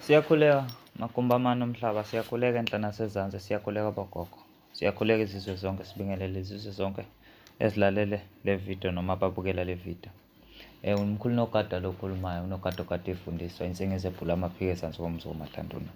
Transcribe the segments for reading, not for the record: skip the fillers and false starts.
Siyakhuleka magumbi amane omhlaba, siyakhuleka enhla nasezansi, siyakhuleka bogogo. Siyakhuleka izizwe zonke, sibingelele izizwe zonke ezilalele le video noma ababukela le video. Umkhulu Nogada lo okhulumayo, uNogada ogada ifundiswa insingizi ebhula amaphiko ezansi komzi koMahlanduna.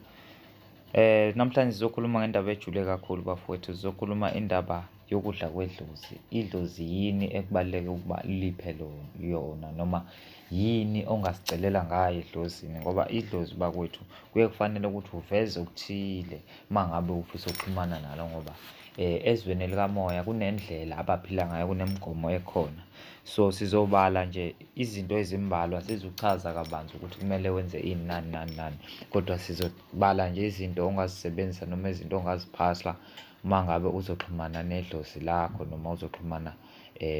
Namhlanje sizokhuluma ngendaba ejule kakhulu bafowethu, sizokhuluma indaba yokudla kwedlozi. Idlozi yini ekubaluleke ukuba liphe yona noma yini ongasicelela ngayo edlozini ngoba idlozi bakwethu kuye kufanele ukuthi uveze okuthile uma ngabe ufisa ukuxhumana nalo ngoba ezweni likamoya kunendlela abaphila ngayo, kunemigomo ekhona. So sizobala nje izinto ezimbalwa, sizuchaza kabanzi ukuthi kumele wenze ini nani nani nani, kodwa sizobala nje izinto ongazisebenzisa noma izinto ongaziphasla uma ngabe uzoxhumana nedlozi lakho noma uzoxhumana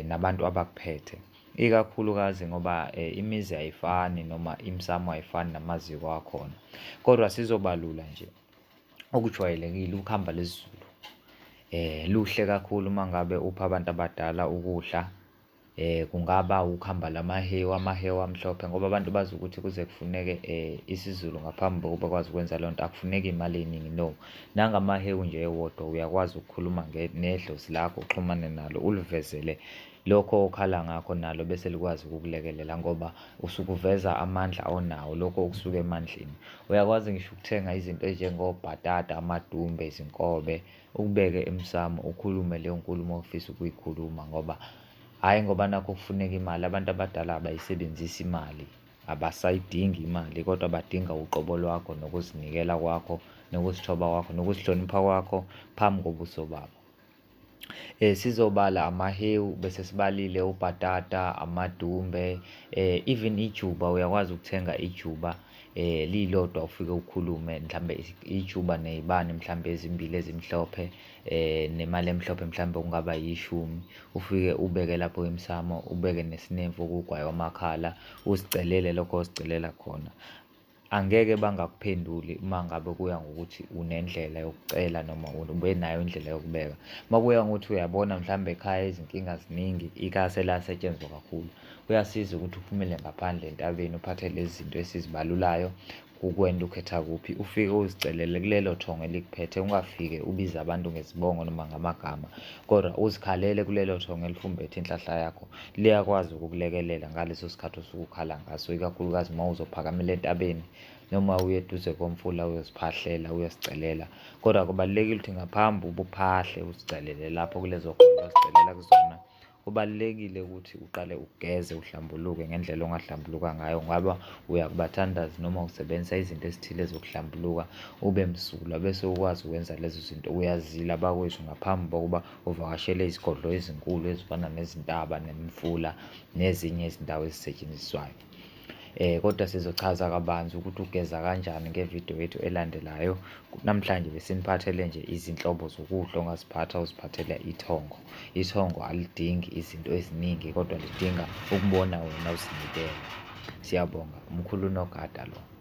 nabantu abakuphethe. Ikakhulukazi ngoba imizi ayifani noma imisamo ayifani namaziko akhona. Kodwa sizobalula nje okujwayelekile ukuhamba lesiZulu. Luhle kakhulu uma ngabe upha abantu abadala ukudla. Kungaba ukuhamba lamahewu, amahewu amhlophe ngoba abantu bazi ukuthi kuze kufuneke isiZulu ngaphambi kokuba bakwazi ukwenza leyo nto, akufuneki imali eningi, no. Nangamahewu nje ewodwa uyakwazi ukukhuluma nedlozi lakho uxhumane nalo ulivezele lokho okhala ngakho nalo bese likwazi ukukulekelela ngoba usuke uveza amandla onawo, lokho okusuka emandleni. Uyakwazi ngisho ukuthenga izinto ey'njengobhatata, amadumbe, izinkobe, ukubeke emsamo ukhulume leyo nkulumo ofisa ukuyikhuluma ngoba hhayi ngoba nakhu kufuneka imali, abantu abadala abayisebenzisi imali, abasayidingi imali kodwa badinga uqobo lwakho nokuzinikela kwakho nokuzithoba kwakho nokuzihlonipha kwakho phambi kobuso babo. Sizobala amahewu bese sibalile ubhatata, amadumbe, even ijuba uyakwazi ukuthenga ijuba lilodwa ufike ukhulume mhlambe ijuba ney'bani mhlambe ezimbili ezimhlophe nemali emhlophe mhlambe okungaba yishumi, ufike ubeke lapho emsamo, ubeke nesinemfu okugwayi wamakhala, uzicelele lokho ozicelela khona. Angeke bangakuphenduli uma ngabe kuya ngokuthi unendlela yokucela noma ubenayo indlela yokubeka. Uma kuya ngokuthi uyabona mhlawumbe ekhaya izinkinga ziningi, ikasi elasetshenziswa kakhulu, kuyasiza ukuthi uphumele ngaphandle entabeni uphathe lezi zinto esizibalulayo kukwenda ukhetha kuphi, ufike uzicelele kulelo thongo elikuphethe, ungafike ubize abantu ngezibongo noma ngamagama, kodwa uzikhalele kulelo thongo elifumbethe inhlahla yakho. Liyakwazi ukukulekelela ngaleso sikhathi osuke ukhala ngaso, ikakhulukazi uma uzophakamela entabeni noma uye eduze komfula uyoziphahlela, uyosicelela. Kodwa kubalulekile ukuthi ngaphambi ubuphahle uzicelele lapho kulezo khona ozicelela kuzona, kubalulekile ukuthi uqale ugeze uhlambuluke ngendlela ongahlambuluka ngayo. Kungaba uya kubathandazi noma usebenzisa izinto ezithile zokuhlambuluka ube msulwa bese ukwazi ukwenza lezo zinto. Uyazila bakwethu ngaphambi kokuba uvakashele izigodlo ezinkulu ezifana nezintaba nemifula nezinye izindawo ezisetshenziswayo. Kodwa sizochaza kabanzi ukuthi ugeza kanjani ngevidiyo yethu elandelayo. Namhlanje besiniphathele nje izinhlobo zokudla ongaziphatha uziphathele ithongo. Ithongo alidingi izinto eziningi kodwa lidinga ukubona wena uzinikela. Siyabonga, umkhulu uNogada lo.